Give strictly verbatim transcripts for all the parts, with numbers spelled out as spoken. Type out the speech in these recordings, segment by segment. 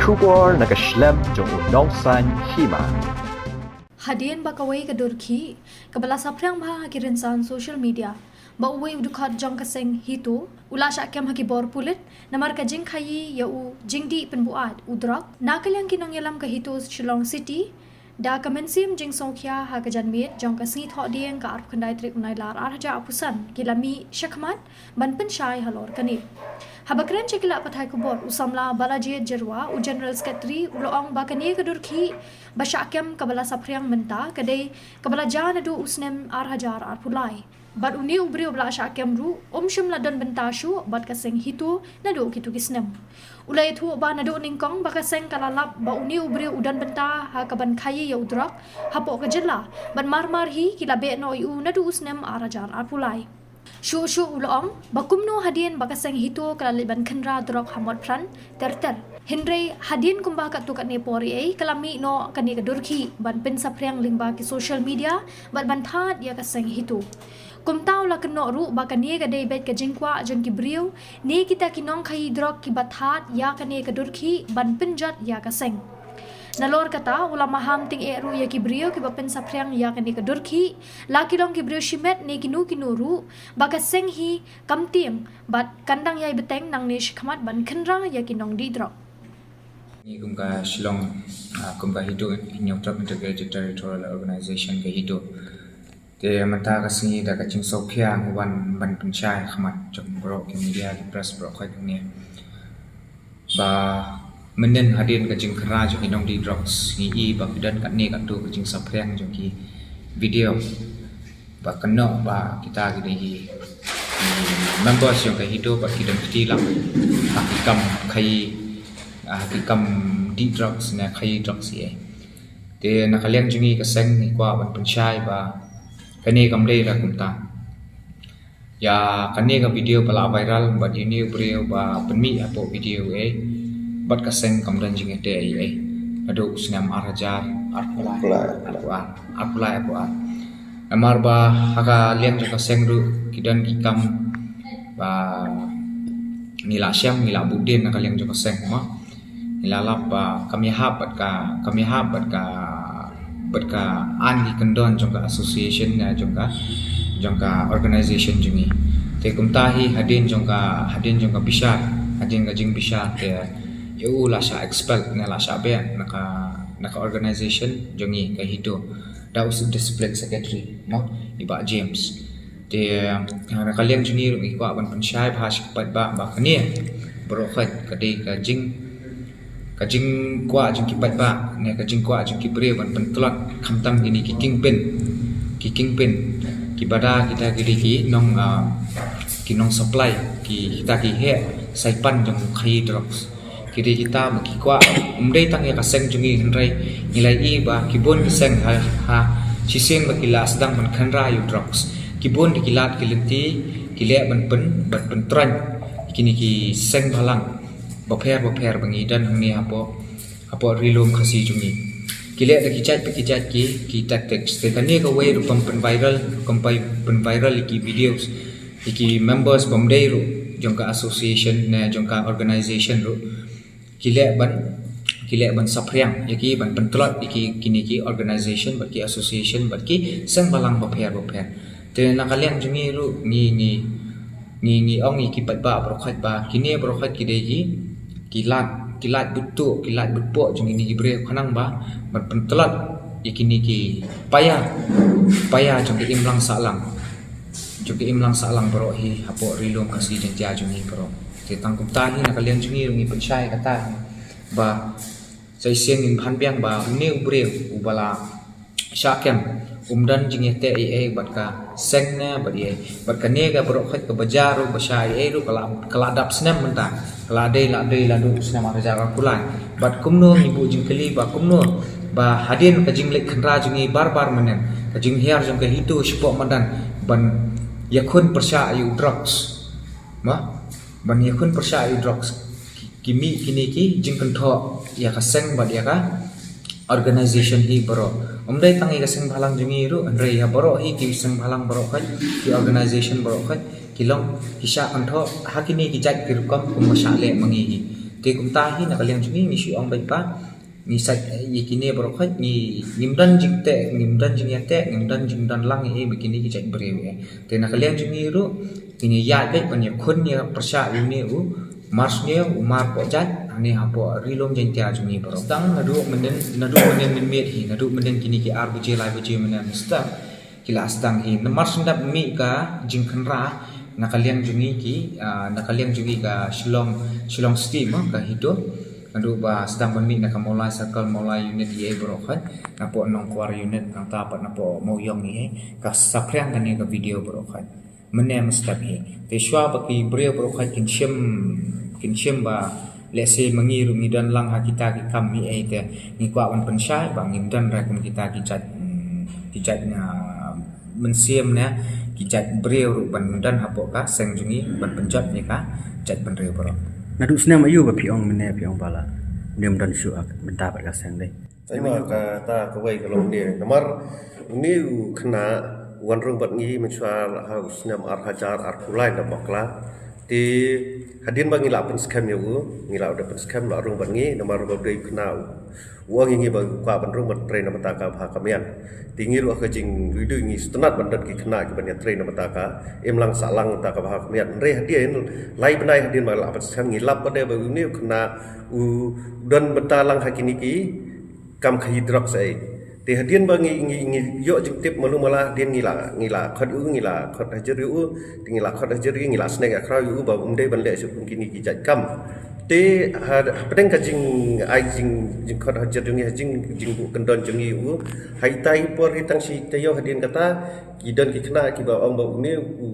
Khubor na ka shlem jong u Nongsaiñ Hima. Hadien ba kawei ka dur khih kaba la saphriang bha ha ki rynsan social media ba uwei u dkhot jong ka seng HITO u la shah kem ha ki bor pulit namar ka jingkhaii ïa u jingdih pynbuaid u drok, na ka liang ki nongïalam ka HITO Shillong City, da ka mynsiem jingsngewkhia ha ka janmiet jong ka sngi Thohdieng ka arphew khyndai tarik u Nailar ar hajar arphew san, ki la mih shakhmat ban pynshai halor kane. Haba kren sha ki lad pathai khubor, u samla Balajied Jyrwa, u General Secretary, u la ong ba kane ka dur khih ba shah kem kaba la saphriang mynta ka dei kaba la jia naduh u snem ar hajar arphew lai. Bad une u briew ba la shah kem ruh um shym la don bynta shuh bad ka seng HITO naduh kito ki snem. U la ïathuh ba naduh nyngkong ba ka seng ka la lap ba une u briew u don bynta ha kaban khaii ïa u drok hapoh ka jylla, bad mar mar hi ki la beh noh ïa u naduh u snem ar hajar arphew lai. Shuh shuh u la ong ba kumno hadien ba ka seng HITO ka la leit ban khynra drok ha Motphran ter ter, hynrei hadien kumba katto katne por ei ei ka la mih noh kane ka dur khih ban pynsaphriang lyngba ki social media bad ban thad ïa ka seng HITO. Kumta u la kynnoh ruh ba kane ka dei beit ka jingkwah jong ki briew ne kita ki nongkhaii drok kiba thad ïa kane ka dur khih ban pynjot ïa ka seng. Nalor kata u la maham tyngeh ruh ïa ki briew kiba pynsaphriang ïa kane ka dur khih, la ki long ki briew shimet ne kino kino ruh, ba ka seng hi kam tieng bad kan dang ïai bteng nangne shakhmat ban khynra ïa ki nongdih drok. Ngi kum ka Shillong, ah, kum ka HITO, Hynñiewtrep Integrated Territorial Organization ka HITO. Te mynta ka sngi da ka jingsngewkhia ngi wan ban pynshai ha khmat jong baroh ki media, ki press baroh khoit hangne. Ba mynhynnin hadien ka jingkhynra jong ki nongdih drugs ngi i ba ki don katne katto ka jingsaphriang jong ki video. Ba kynnoh ba kita ki dei ki, ki members jong ka HITO bad ki don kti lang ha ki kam khaii, ha ki kam dih drugs ne khaii drugs ei ei. Te na ka liang jong ngi ka seng ngi kwah ban pynshai ba kane kam dei la kumta. Ïa kane ka video ba la viral bad ïa une u briew ba pynmih hapoh video ei, bad ka seng kam don jingïateh ei ei. Naduh u snem ar hajar arphew lai, arphew lai, arphew lai, arphew lai. Namar ba ha ka liang jong ka seng ruh ki don ki kam ba ngi la shem, ngi la bud dien na ka liang jong ka seng mo. Ngi la lap ba kam ïahap bad ka, kam ïahap bad ka, bad ka aiñ ki kyndon jong ka association ne jong ka, jong ka organization jong ngi. Te kumta hi hadien jong ka, hadien jong ka bishar, hadien ka jingbishar te ïa u la shah expel ne la shah beh na ka, na ka organization jong ngi ka HITO. Da u discipline secretary mo, i Bah James. Te, ah, na ka liang jong ngi ruh ngi kwah ban pynshai bha sha ki paidbah ba kane baroh khoit ka dei ka jing, ka jingkwah jong ki paidbah ne ka jingkwah jong ki briew ban pyntlot khamtam kine ki kingpin, ki kingpin kiba da kita ki dei ki nong, ah, ki nong supply, ki, kita ki heh saipan jong khaii drugs. Ki dei kita ba ki kwah, um dei tang ïa ka seng jong ngi hynrei ngi la i ba ki bun ki seng ha, ha shisien ba ki la sdang ban khynra ïa u drugs, ki bun da ki lad ki lynti ki leh ban pyn, ban pyntroiñ kine ki seng bhalang bapher bapher ba ngi don hangne hapoh, hapoh Ri Lum Khasi jong ngi. Ki leh da ki jait pa ki jait ki, ki tactics. Te kane kawei rukom pynviral, rukom pynviral ïa ki videos ïa ki members bym dei ruh jong ka association ne jong ka organization ruh. Ki leh ban, ki leh ban saphriang ïa ki, ban pyntlot ïa ki, kine ki organization bad ki association bad ki seng bhalang bapher bapher. Te na ka liang jong ngi ruh ngi, ngi, ngi, ngi ong ïa ki paidbah baroh khoit ba kine baroh khoit ki dei ki, ki lad, ki lad bud tuh, ki lad bud poh jong kine ki briew khnang ba ban pyntlot ïa kine ki paia, paia jong ka imlang sahlang, jong ka imlang sahlang baroh hi hapoh Ri Lum Khasi Jaiñtia jong ngi baroh. Te tang kumta hi na ka liang jong ngi ruh ngi pynshai kata hi ba sa shisien ngin bhan biang ba une u briew uba la shah kem um don jingïateh ei ei bad ka seng ne bad ei ei, bad kane ka baroh khoit kaba jia ruh ba shah ei ei ruh ka la, ka la dap snem mynta. Ka la dei, la dei la duh snem ar hajar arphew lai. Bad kumno ngi buh jingkylli ba kumno ba hadien ka jingleit khynra jong ngi bar bar mynhynnin, ka jinghiar jong ka HITO shapoh madan ban ïakhun pyrshah ïa u drugs. Mo, ban ïakhun pyrshah ïa u drugs. Ki, ki mih kine ki jingkynthoh ïa ka seng bad ïa ka organization hi baroh. Um dei tang ïa ka seng bhalang jong ngi ruh hynrei ïa baroh hi ki seng bhalang baroh khoit, ki organization baroh khoit ki long ki shah kynthoh ha kine ki jait ki rukom kumba shah leh ma ngi hi. Te kumta hi na ka liang jong ngi ngi shu ong bad ba ngi sait ïa kine baroh khoit ngi ngim don jingteh, ngim don jingïateh, ngim don jingdon lang ïa ba kine ki jait briew ïa. Te na ka liang jong ngi ruh ngi ïaid bad ban ïakhun ïa pyrshah ïa une u mar sniew u mar poh jait hangne hapoh ri lum Jaiñtia jong ngi baroh. Sdang naduh mynnin, naduh mynnin mynmiet hi, naduh mynnin kine ki ar baje lai baje mynnin sdang ki la sdang hi. Namar sngap mih ka jingkhynra na ka liang jong ngi ki, ah, na ka liang jong ngi ka Shillong, Shillong City mo ka HITO. Naduh ba sdang ban mih na ka Mawlai Circle, Mawlai Unit ïa baroh khoit, napoh Nongkwar Unit nangta pat napoh Mawiong ïa ka saphriang kane ka video baroh khoit. Mynne mynstep hi. Te shuwa ba ki briew baroh khoit kin shim, kin shim ba lehse ma ngi ruh ngi don lang ha kita ki kam hi ei te ngi kwah ban pynshai ba ngim don ra kum kita ki jait, mm, ki jait na mynsiem ne ki jait briew ruh ban don hapoh ka seng jong ngi ban pynjot ïa ka jait bynriew baroh. Naduh snem aïu ba phi ong mynne phi ong ba la ngim don shuh ha bynta bad ka seng dei? Ai ma kata kawei ka long ne namar une u khynnah u wan rung bad ngi mynshuwa ha u snem ar hajar arphew lai na bakla. Te hadien ba ngi la pynskhem ïa u, ngi la da pynskhem la rung bad ngi namar ba u dei u khynnah u ong ïa ngi ba u kwah ban rung ban trei na bynta ka bha ka miat. Te ngi ruh ha ka jingduidui ngi sngewtynnat ban don ki khynnah kiban ïatrei na bynta ka imlang sahlang bynta ka bha ka miat. Hynrei hadien lai bnai hadien ba la pynskhem ngi lap pat de ba une u khynnah u don bynta lang ha kine ki kam khaïi drugs ei. Te hadien ba ngi, ngi, ngi ïoh jingtip malu mala hadien ngi la, ngi la khot u, ngi la khot hajir ïa u, te ngi la khot hajir ïa u, ngi la sneng ïa khraw ïa u ba um dei ban leh shuh kum kine ki jait kam. Te ha, hapdeng ka jing, ai jing, jingkhot hajir jong ngi, ha jing, jingbuh kyndon jong ngi ïa u. Ha itai i por hi tang shi taïew hadien kata ki don ki khynnah kiba ong ba une u,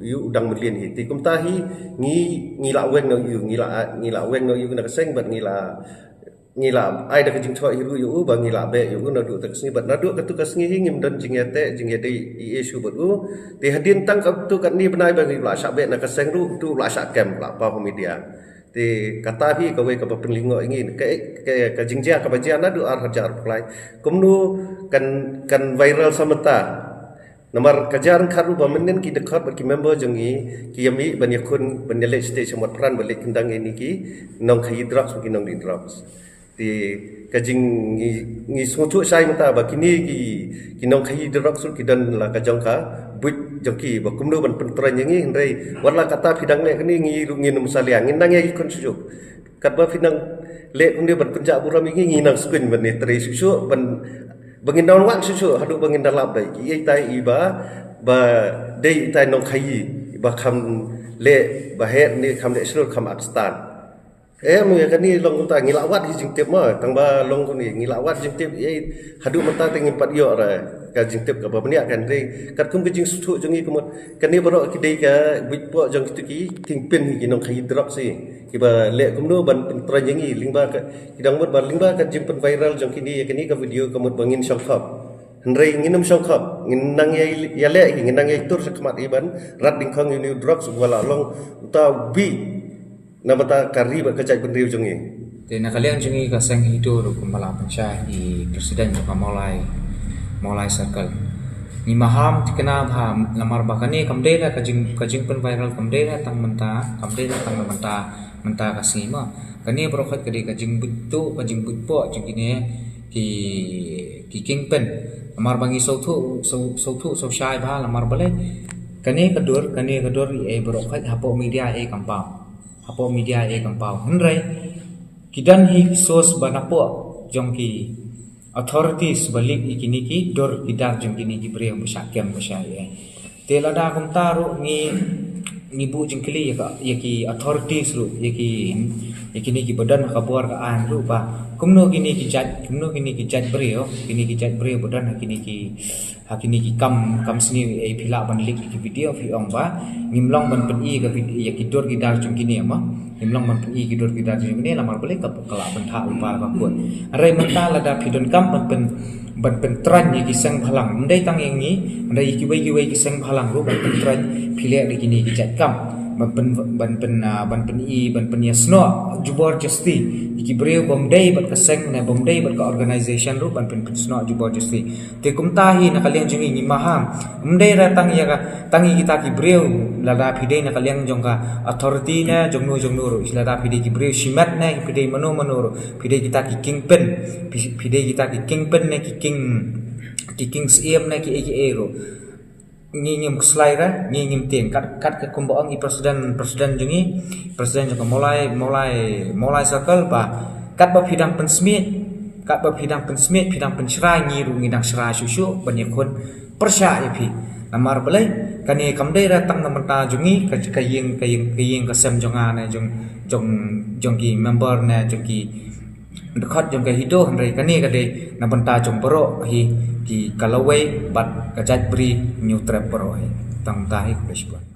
ïa u dang mlien hi. Te kumta hi ngi, ngi la weng noh ïa u, ngi la, ngi la weng noh ïa u na ka seng bad ngi la ngi la ai da ka jingthoh hi ruh ïa u ba ngi la beh ïa u naduh ta ka sngi bad naduh katu ka sngi hi ngim don jingïateh jingïadei ei ei shuh bad u. Te hadien tang katu katne bnai ba ngi la shah beh na ka seng ruh tu la shah kem la paw ha media. Te kata hi kawei kaba pynlyngngoh ïa ngi ka, ka, ka jingjia kaba jia naduh ar hajar arphew lai. Kumno kan, kan viral sa mynta. Namar ka jia ryngkat ruh ba mynnin ki dkhot bad ki member jong ngi ki ïa mih ban ïakhun ban ïaleh shatei sha Motphran ban leit kyndang ïa kine ki nongkhaïi drugs bad ki nongdih drugs. Te ka jing ngi, ngi sngewthuh shai mynta ba kine ki, ki nongkhaïi drugs ruh ki don la ka jong ka buit jong ki ba kumno ban pyntroiñ ïa ngi hynrei wat la katta phi dang leh kane ngi ruh ngin ym salia ngin nang ïakhun shuh shuh. Katba phi nang leh kumne ban pynjah burom ïa ngi ngi nang skhem ban ïatrei shuh shuh ban ba ngin da wan shuh shuh haduh ba ngin da lap dei ïa itai i ba, ba dei itai nongkhaïi ba kham leh ba heh ne kham leh shlur kham ak stad. Em ïa kane long kumta ngi la wad hi jingtip ma tang ba long kane ngi la wad jingtip ïa haduh mynta te ngim pat ïoh ra ka jingtip kaba bniah kan dei katkum ka jingsngewthuh jong ngi kumut kane baroh ki dei ka buit poh jong kitu ki kingpin ki nongkhaïi drugs hi kiba leh kumno ban pyntroiñ ïa ngi lyngba ka ki dang mut ba lyngba ka jingpynviral jong kine ïa kane ka video ka mut ba ngin shongkhop. Hynrei ngin ym shongkhop ngin nang ïa, ïaleh hi ngin nang ïa tur sha khmat hi ban rat dyngkhong ïa une u drugs uba la long uta u bih na bynta ka ri bad ka jaitbynriew jong ngi. Te na ka liang jong ngi ka seng HITO ruh kumba la pynshai i president jong ka Mawlai, Mawlai Circle. Ngi maham thikna bha namar ba kane kam dei la ka jing, ka jingpynviral kam dei la tang mynta, kam dei la tang na mynta, mynta ka sngi ma. Kane baroh khoit ka dei ka jingbuit tuh, ka jingbuit poh jong kine ki, ki kingpin. Namar ba ngi sngewthuh, sngewthuh, sngewshai bha namar balei kane ka dur, kane ka dur ei baroh khoit hapoh media ei kam paw. Hapoh media ei kam paw. Hynrei ki don hi ki source ba napoh jong ki authorities ba leit ïa kine ki dur ki dar jong kine ki briew ba shah kem ba shah ei. Te lada kumta ruh ngi, ngi buh jingkylli ïa ka, ïa ki authorities ruh ïa ki, ïa kine kiba don ha ka bor ka aiñ ruh ba kumno kine ki jait, kumno kine ki jait briew, kine ki jait briew ba don ha kine ki ha kine ki kam, kam sniew ei phi lah ban leit ïa ki video phi ong ba ngim long ban pyni ka vid, ïa ki dur ki dar jong kine ma. Ngim long ban pyni ki dur ki dar jong kine namar balei ka, ka lah ban thah lypa ka kut. Hynrei mynta lada phi donkam ban pyn, ban pyntroiñ ïa ki seng bhalang. Ym dei tang ïa ngi, hynrei ïa kiwei kiwei ki seng bhalang ruh ban pyntroiñ phi leh da kine ki jait kam. ban pyn ban pyn ah, ban pyn i ban pyn ïa snoh jubor justi ïa ki briew bym dei bad ka seng ne bym dei bad ka organization ruh ban pyn pyn snoh jubor justi. Te kumta hi na ka liang jong ngi ngi maham. Ym dei ra tang ïa ka tang ïa kita ki briew lada phi dei na ka liang jong ka authority ne jong nu jong nu ruh lada phi dei ki briew shimet ne phi dei mano mano ruh phi dei kita ki kingpin phi phi dei kita ki kingpin ne ki king ki king siem ne ki ei ki ei ruh. Ngi ngim kslai ra ngi ngim tieng kat kat ka kumba ong i president president jong ngi president jong ka Mawlai Mawlai Mawlai circle ba kat ba phi dang pynsmiej kat ba phi dang pynsmiej phi dang pynshrai ngi ruh ngi dang shrai shuh shuh ban ïakhun pyrshah ïa phi. Namar balei kane kam dei ra tang na bynta jong ngi ka ka ïing ka ïing ka ïing ka sem jong nga ne jong jong jong ki member ne jong ki dkhot jong ka HIDO hynrei kane ka dei na bynta jong baroh hi ki ka lawei bad ka jaitbri Hynñiewtrep baroh hi. Tang ta hi khublei shibun.